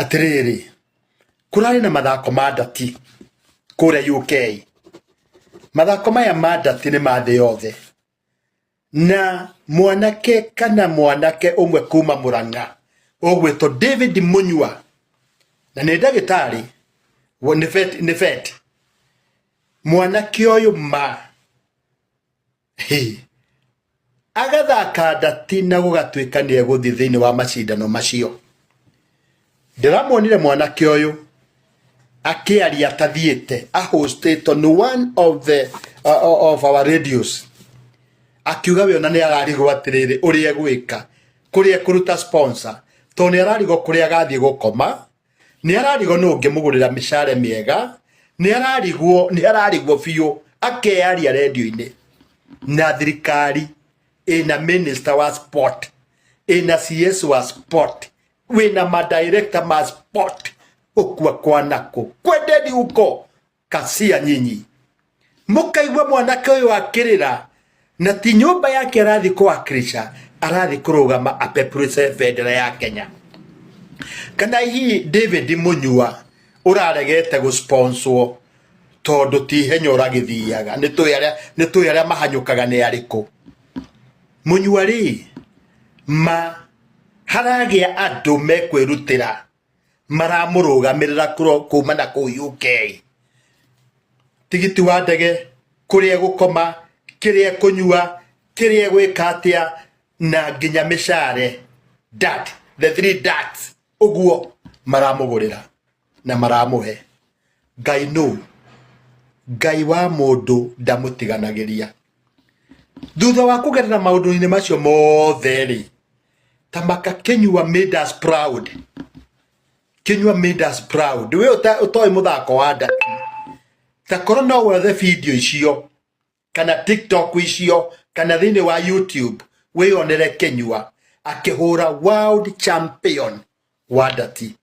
Atĩrĩrĩ, kũrarĩ na mathako ma ndati kũrĩa UK. Mathako maya ma ndati nĩ ma thĩ yothe. Na mwanake kana mwanake ũmwe kuma Mũrang'a ũgwĩtwo David Mũnyua, na nĩ ndagĩtarĩ, nĩ vet, nĩ vet. Mwanake ũyũ ma Hĩ. Agathaka ndati na gũgatuĩka nĩ egũthiĩ thĩinĩ wa macindano macio. Ndĩramuonire mwanake ũyũ akĩaria atathiĩte ahostĩtwo nĩ one of the of our radios akiuga we ona nĩ ararigwo atĩrĩrĩ ũrĩa egwĩka kũrĩa ekũruta sponsor tondũ nĩ ararigwo kũrĩa agathiĩ gũkoma nĩ ararigwo nũ ũngĩmũgũrĩra mĩcare mĩega nĩ ararigwo nĩ ararigwo biũ akeyaria rendio-inĩ na thirikari ĩna minister wa sport ĩna CS wa sport wĩna madirector ma sport ũkua kwanakũ kwendeni huko kasia nyinyi mũkaigua mwanake ũyũ akĩrĩra na ti nyũmba yake arathiĩ kũwakilisha arathiĩ kũrũgama apeperuce bendera ya Kenya kana hihi David Mũnyua ũraregete gũsponswo tondũ ti ihenya ũragĩthiaga nĩ tũĩ arĩa nĩ tũĩ arĩa mahanyũkaga nĩ arĩkũ Mũnyua rĩ ma haragĩa andũ mekwĩrutĩra maramũrũgamĩrĩra kuma na kũu UK tigiti wa ndege kũrĩa egũkoma kĩrĩa ekũnyua kĩrĩa egwĩka atĩa na nginya mĩcare dat the three dat ũguo maramũgũrĩra na maramũhe ngai nũ ngai wa mũndũ ndamũtiganagĩria thutha wa kũgerera maũndũ-inĩ macio mothe rĩ Tamaka Kinyua made us proud. Kinyua made us proud. We ũtoĩ mũthako wa ndati. Ta korwo no wethe video icio kana TikTok icio kana thĩinĩ wa YouTube wĩyonere Kinyua akĩhũra world champion wa ndati.